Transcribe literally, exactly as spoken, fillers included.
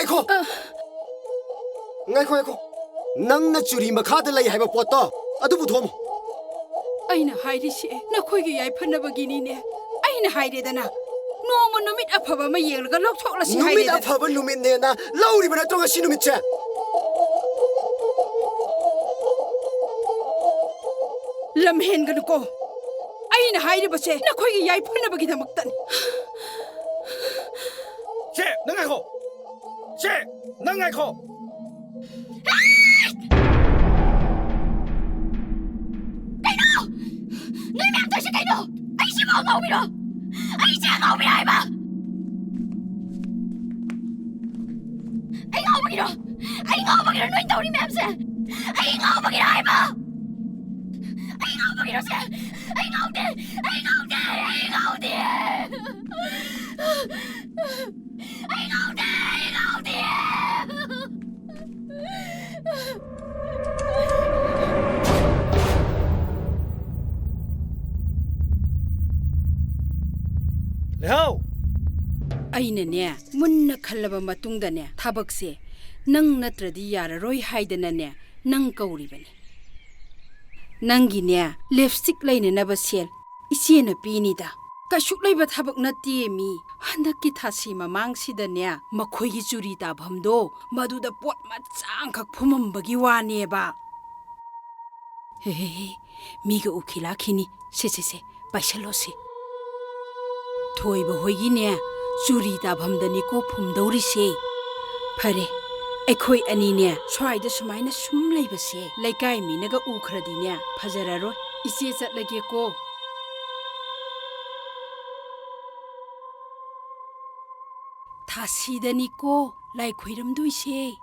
ꯉꯥꯏꯈꯣ꯫ ꯑ꯫ ꯉꯥꯏꯈꯣ, ꯉꯥꯏꯈꯣ꯫ ꯅꯪꯅ ꯆꯨꯔꯤ ꯃꯈꯥꯗ ꯂꯩ ꯍꯥꯏꯕ ꯄꯣꯠꯇꯣ, ꯑꯗꯨ ꯄꯨꯊꯣꯛꯑꯝꯃꯣ꯫ ꯑꯩꯅ ꯍꯥꯏꯔꯤꯁꯦ ꯅꯈꯣꯏꯒꯤ ꯌꯥꯏꯐꯅꯕꯒꯤꯅꯤꯅꯦ꯫ ꯑꯩꯅ ꯍꯥꯏꯔꯦꯗꯅ, ꯅꯣꯡꯃ ꯅꯨꯃꯤꯠ ꯑꯐꯕ ꯑꯃ ꯌꯦꯡꯂꯒ ꯂꯧꯊꯣꯛꯂꯁꯤ ꯅꯨꯃꯤꯠ ꯍꯥꯏꯔꯦꯗꯅ꯫ ꯑꯐꯕ ꯅꯨꯃꯤꯠꯅꯦꯅ ꯂꯧꯔꯤꯕ ꯅꯠꯇ꯭ꯔꯣ ꯉꯁꯤ ꯅꯨꯃꯤꯠꯁꯦ? ꯂꯝ ꯍꯦꯟꯒꯅꯨꯀꯣ꯫ ꯑꯩꯅ ꯍꯥꯏꯔꯤꯕꯁꯦ ꯅꯈꯣꯏꯒꯤ ꯌꯥꯏꯐꯅꯕꯒꯤꯗꯃꯛꯇꯅꯤ꯫ ꯁꯦ, ꯅꯪ ꯉꯥꯏꯈꯣ꯫ ꯁꯦ, ꯅꯪ ꯉꯥꯏꯈꯣ꯫ ꯀꯩꯅꯣ? ꯅꯣꯏ ꯃꯌꯥꯝ ꯇꯧꯔꯤꯁꯦ ꯀꯩꯅꯣ? ꯑꯩꯁꯤꯕꯨ ꯑꯉꯥꯎꯕꯤꯔꯣ? ꯑꯩꯁꯦ ꯑꯉꯥꯎꯕꯤꯔꯣ ꯍꯥꯏꯕ? ꯑꯩ ꯉꯥꯎꯕꯒꯤꯔꯣ? ꯑꯩ ꯉꯥꯎꯕꯒꯤꯔꯣ ꯅꯣꯏ ꯇꯧꯔꯤ ꯃꯌꯥꯝꯁꯦ? ꯑꯩ ꯉꯥꯎꯕꯒꯤꯔꯣ ꯍꯥꯏꯕ? ꯑꯩ ꯉꯥꯎꯕꯒꯤꯔꯣ ꯁꯦ? ꯑꯩ ꯉꯥꯎꯗꯦ! ꯑꯩ ꯉꯥꯎꯗꯦ! ꯑꯩ ꯉꯥꯎꯗꯦ! ꯑꯩ ꯉꯥꯎꯗꯦ! ꯑꯩ ꯉꯥꯎꯗꯦ! ꯂꯩꯍꯥꯎ! ꯑꯩꯅꯅꯦ, ꯃꯨꯟꯅ ꯈꯜꯂꯕ ꯃꯇꯨꯡꯗꯅꯦ, ꯊꯕꯛꯁꯦ ꯅꯪ ꯅꯠꯇ꯭ꯔꯗꯤ ꯌꯥꯔꯔꯣꯏ ꯍꯥꯏꯗꯅꯅꯦ, ꯅꯪ ꯀꯧꯔꯤꯕꯅꯤ꯫ ꯅꯪꯒꯤꯅꯦ, ꯂꯤꯞꯁꯇꯤꯛ ꯂꯩꯅꯅꯕ ꯁꯦꯜ ꯏꯆꯦꯅ ꯄꯤꯅꯤꯗ꯫ ꯀꯩꯁꯨꯛ ꯂꯩꯕ ꯊꯕꯛ ꯅꯠꯇꯦ ꯃꯤ꯫ ꯍꯟꯗꯛꯀꯤ ꯊꯥꯁꯤ ꯃꯃꯥꯡꯁꯤꯗꯅꯦ, ꯃꯈꯣꯏꯒꯤ ꯆꯨꯔꯤ ꯇꯥꯐꯝꯗꯣ, ꯃꯗꯨꯗ ꯄꯣꯠ ꯃꯆꯥ ꯑꯃꯈꯛ ꯐꯨꯝꯃꯝꯕꯒꯤ ꯋꯥꯅꯦꯕ꯫ ꯍꯦ, ꯍꯦ, ꯍꯦ, ꯃꯤꯒ ꯎꯈꯤ ꯂꯥꯛꯈꯤꯅꯤ꯫ ꯁꯦ, ꯁꯦ, ꯁꯦ, ꯄꯥꯏꯁꯜꯂꯣꯁꯦ꯫ ꯊꯣꯏꯕ ꯍꯣꯏꯒꯤꯅꯦ, ꯆꯨꯔꯤ ꯇꯥꯐꯝꯗꯅꯤꯀꯣ ꯐꯨꯝꯗꯧꯔꯤꯁꯦ꯫ ꯐꯔꯦ, ꯑꯩꯈꯣꯏ ꯑꯅꯤꯅꯦ, ꯁ꯭ꯋꯥꯏꯗ ꯁꯨꯃꯥꯏꯅ ꯁꯨꯝ ꯂꯩꯕꯁꯦ, ꯂꯩꯀꯥꯏ ꯃꯤꯅꯒ ꯎꯈ꯭ꯔꯗꯤꯅꯦ, ꯐꯖꯔꯔꯣꯏ꯫ ꯏꯆꯦ ꯆꯠꯂꯒꯦꯀꯣ꯫ ꯊꯥꯁꯤꯗꯅꯤꯀꯣ ꯂꯥꯏ ꯈꯣꯏꯔꯝꯗꯣꯏꯁꯦ꯫